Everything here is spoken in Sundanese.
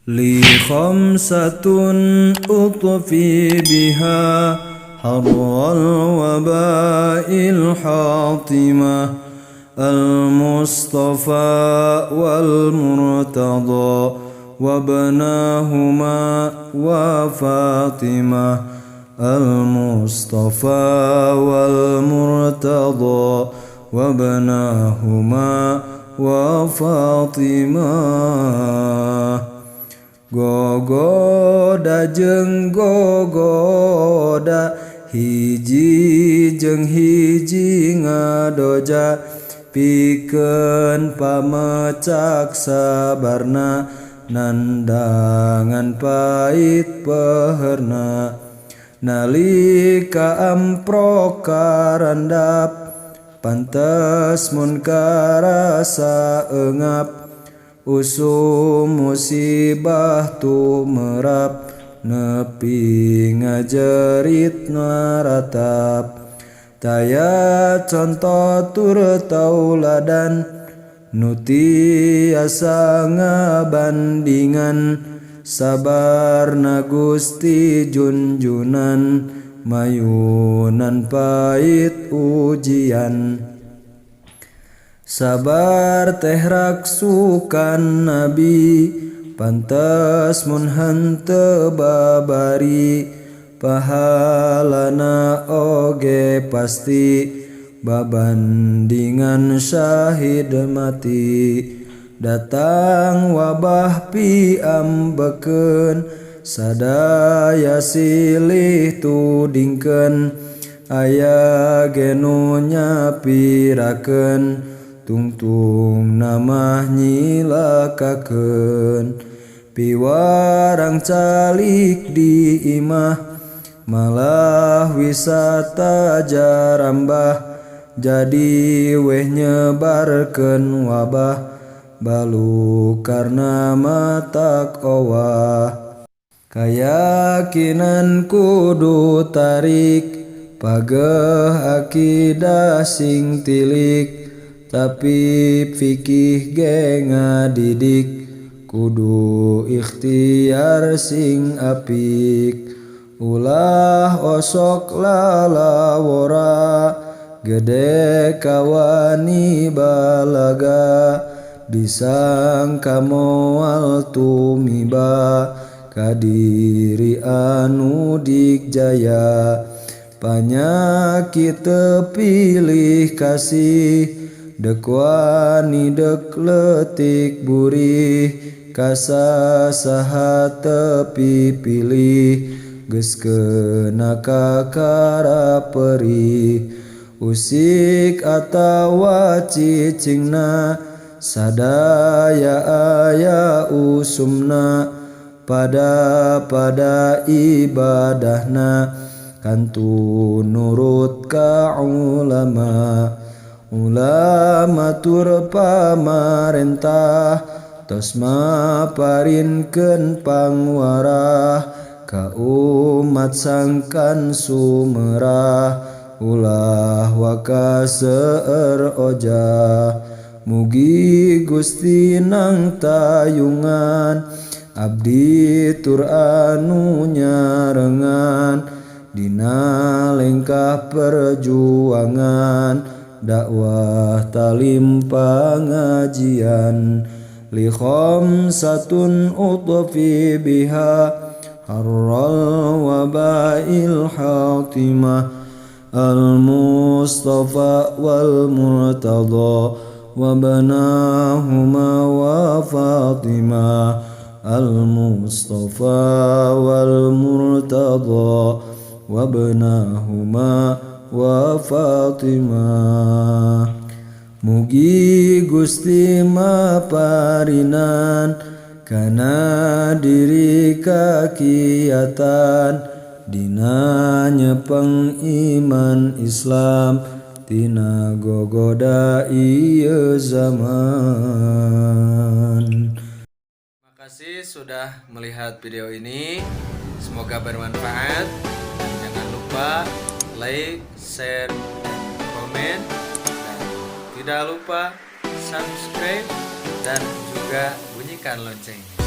لي خمسة أطفي بها حر الوباء الحاطمة: المصطفى والمرتضى وابناهما وفاطمة، المصطفى والمرتضى وابناهما وفاطمة. Gogoda jeung gogoda, hiji jeung hiji ngadoja, pikeun pamecak sabarna nandangan pait peherna. Nalika amprok karandap, pantes mun karasa eungap, usum musibah tumerap nepi ngajerit ngaratap. Taya conto tur tauladan nu tiasa ngabandingan, sabarna Gusti Junjunan mayunan pait ujian. Sabar teh raksukan nabi, pantes mun henteu babari, pahalana oge pasti babandingan syahid mati. Datang wabah piambekeun, sadaya silih tudingkeun, aya ge nu nyapirakeun, tungtungna mah nyilakakeun. Piwarang calik di imah, malah wisata jarambah, jadi weh nyebarkeun wabah balukarna matak owah. Kayakinan kudu tarik, pageh akidah sing tilik, tapi fikih ge ngadidik, kudu ikhtiar sing apik. Ulah osok lalawora, gede kawani balaga, disangka moal tumiba ka diri anu digjaya. Panyakit teu pilih kasih, dek wani dek leutik burih, ka sasaha teu pipilih, geus keuna kakara perih. Usik atawa cicingna, sadaya aya usumna, pada-pada ibadahna kantun nurut ka ulama. Ulama tur pamarentah tos maparinkeun pangwarah ka umat sangkan sumerah, ulah waka seueur ojah. Mugi Gusti nangtayungan abdi tur anu nyarengan dina lengkah perjuangan dakwah talim pangajian. لي خمسة أطفي بها حر الوباء الحاطمة: المصطفى والمرتضى وابناهما وفاطمة، المصطفى والمرتضى وابناهما وفاطمة. Mugi Gusti maparinan kana diri kakiatan dina nyepeng iman Islam tina gogoda ieu zaman. Terima kasih sudah melihat video ini. Semoga bermanfaat. Dan jangan lupa like, share, dan komen. Dan tidak lupa subscribe dan juga bunyikan loncengnya.